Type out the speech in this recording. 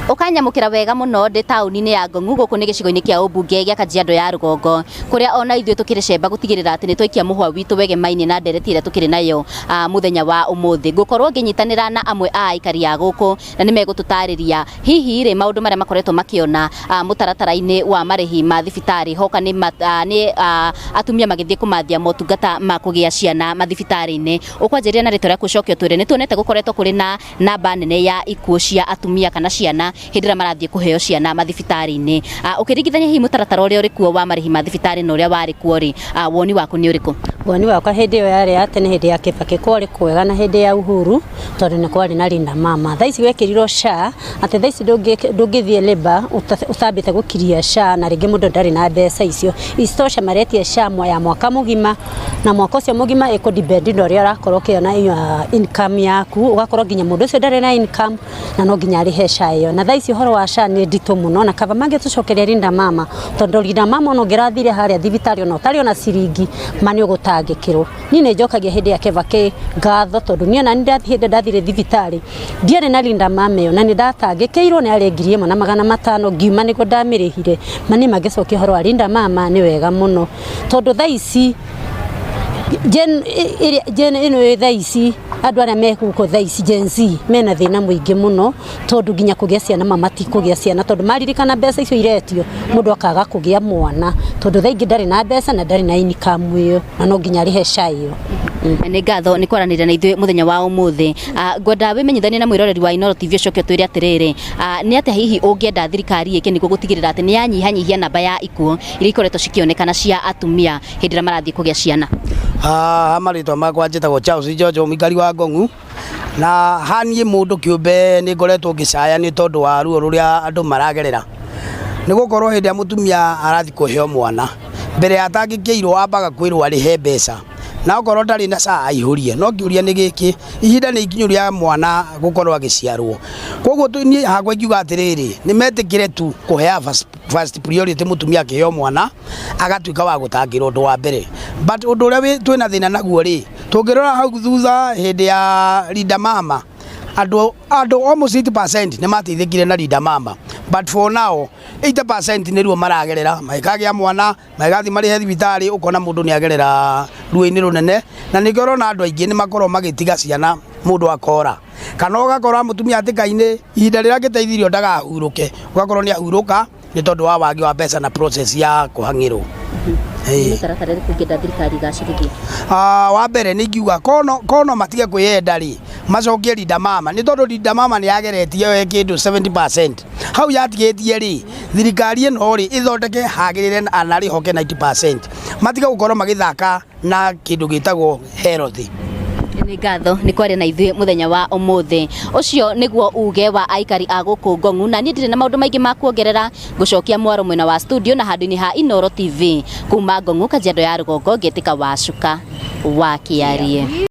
Ũkanyamũkĩra wega mũno ndĩ taũni-inĩ ya Ngong'u, gũkũ nĩ gĩcigo-inĩ kĩa ũmbunge gĩa Kajiado ya Rũgongo, kũrĩa ona ithuĩ tũkĩrĩ cemba gũtigĩrĩra atĩ nĩ twaikia mũhwa witũ wegemainĩ na ndereti ĩrĩa tũkĩrĩ nayo mũthenya wa ũmũthĩ. Ngũkorwo ngĩnyitanĩra na amwe a aikari a gũkũ na nĩ megũtũtarĩria hihi rĩ maũndũ marĩa makoretwo makĩona mũtaratara-inĩ wa marĩhi ma thibitarĩ hoka nĩ nĩ atumia magĩthiĩ kũmathia motungata ma kũgĩa ciana mathibitarĩ-inĩ. Ũkwanjĩrĩria na rĩtwa rĩaku ũcoke ũtwĩre nĩ tuonete gũkoretwo kũrĩ na namba nene ya ikuũ cia atumia kana ciana hĩndĩ ĩrĩa marathiĩ kũheo ciana mathibitarĩ-inĩ. Ũkĩringithania hihi mũtaratara ũrĩa ũrĩ kuo wa marĩhi ma thibitarĩ na ũrĩa warĩ kuo rĩ, woni waku nĩ ũrĩkũ? Woni wakwa hĩndĩ ĩyo yarĩ ya tene, hĩndĩ ya Kibaki kwarĩ kwega na hĩndĩ ya Uhuru, tondũ nĩ kwarĩ na Linda Mama. Thaa ici gwekĩrirwo SHA, atĩ thaa ici ndũngĩthiĩ labour ũtambĩte gũkiria SHA, na rĩngĩ mũndũ ndarĩ na mbeca icio. Isitoshe maretia SHA ya mwaka mũgima, na mwaka ũcio mũgima ĩkũ depend na ũrĩa ũrakorwo ũkĩona income yaku, ũgakorwo nginya mũndũ ũcio ndarĩ na income na no nginya arĩhe SHA ĩyo. Na thaa ici ũhoro wa SHA nĩ nditũ mũno, na kaba mangĩtũcokeria Linda Mama, tondũ Linda Mama ona ũngĩrathire harĩa thibitarĩ ona ũtarĩ ona ciringi, ma nĩ ũgũtangĩkĩrwo. Niĩ nĩ njokagia hĩndĩ ya Kibaki ngatho, tondũ niĩ ona niĩ hĩndĩ ndathire thibitarĩ ndiarĩ na Linda Mama ĩyo, na nĩ ndatangĩkĩirwo nĩ yarĩ 1500, ngiuma nĩguo ndamĩrĩhire. Ma niĩ mangĩcokia ũhoro wa Linda Mama nĩ wega mũno, tondũ thaa ici Gen ĩrĩa gen ĩno ĩ thaa ici, andũ arĩa me gũkũ thaa ici, Gen Z, mena thĩna mũingĩ mũno, tondũ nginya kũgĩa ciana ma matikũgĩa ciana, tondũ maririkana mbeca icio iretio, mũndũ akaga kũgĩa mwana, tondũ thaa ingĩ ndarĩ na mbeca na ndarĩ na income ĩyo, na no nginya arĩhe SHA ĩyo. Nĩ ngatho nĩ kwaranĩria na ithuĩ mũthenya wa ũmũthĩ. Ngwenda wĩmenyithanie na mwĩroreri wa Inooro TV, ũcoke ũtwĩre atĩrĩrĩ, nĩ atĩa hihi ũngĩenda thirikari ĩke nĩguo gũtigĩrĩra atĩ nĩ yanyihanyihia namba ya ikuũ iria ikoretwo cikĩonekana cia atumia hĩndĩ ĩrĩa marathiĩ kũgĩa ciana? Ha marĩtwa makwa njĩtagwo Charles Njojo, mũikari wa Ngong'u, na haniĩ mũndũ kĩũmbe nĩ ngoretwo ngĩcaya nĩ tondũ wa ruo rũrĩa andũ maragerera, nĩ gũkorwo hĩndĩ ĩrĩa mũtumia arathiĩ kũheo mwana, mbere ya atangĩkĩirwo ambaga kwĩrwo arĩhe mbeca, na okorwo ndarĩ na SHA aihũrie, no kĩũria nĩ gĩkĩ, ihinda nĩ ikinyu rĩa mwana gũkorwo agĩciarwo, koguo niĩ hakwa ingiuga atĩrĩrĩ, nĩ metĩkĩre tu kũheaga first priority mũtumia akĩheo mwana agatuĩka wa gũtangĩra ũndũ wa mbere. But ũndũ ũrĩa twĩna thĩna naguo rĩ, tũngĩrora hau thutha hĩndĩ ya Linda Mama, andũ almost 80% nĩ mateithĩkire na Linda Mama, but for now 80% nĩruo maragerera magĩkagĩa mwana, magĩgathiĩ marĩhe thibitarĩ, ũkona mũndũ nĩ agerera ruo-inĩ rũnene, na nĩkĩo ũrona andũ aingĩ nĩ makorwo magĩtiga ciana, mũndũ akora, kana ũgakora mũtumia hatĩka-inĩ ihinda rĩrĩa angĩteithirio ndagahurũke, ũgakorwo nĩ ahurũka nĩ tondũ wa wagi wa mbeca na process ya kũhang'ĩrwo. Nĩ mĩtaratara ĩrĩkũ ũngĩenda thirikari ĩgacĩrithie? Wa mbere nĩ ingiuga kono matige kwĩyenda rĩ, macokie Linda Mama, nĩ tondũ Linda Mama nĩ yageretie we kĩndũ 70% hau yatigĩtie rĩ, thirikari ĩno rĩ ĩthondeke hagĩrĩre na rĩhoke 90%, matige gũkorwo magĩthaka na kĩndũ gĩtagwo health. Nĩ ngatho nĩ kwaria na ithuĩ mũthenya wa ũmũthĩ. Ũcio nĩguo uge wa aikari a gũkũ Ngong'u, na niĩ ndirĩ na maũndũ maingĩ ma kuongerera, ngũcokia mwaro mwena wa studio na handũ-inĩ ha Inooro TV kuma Ngong'u, Kajiado ya Rũgongo, ngĩtĩka Wacuka wa Kĩarie.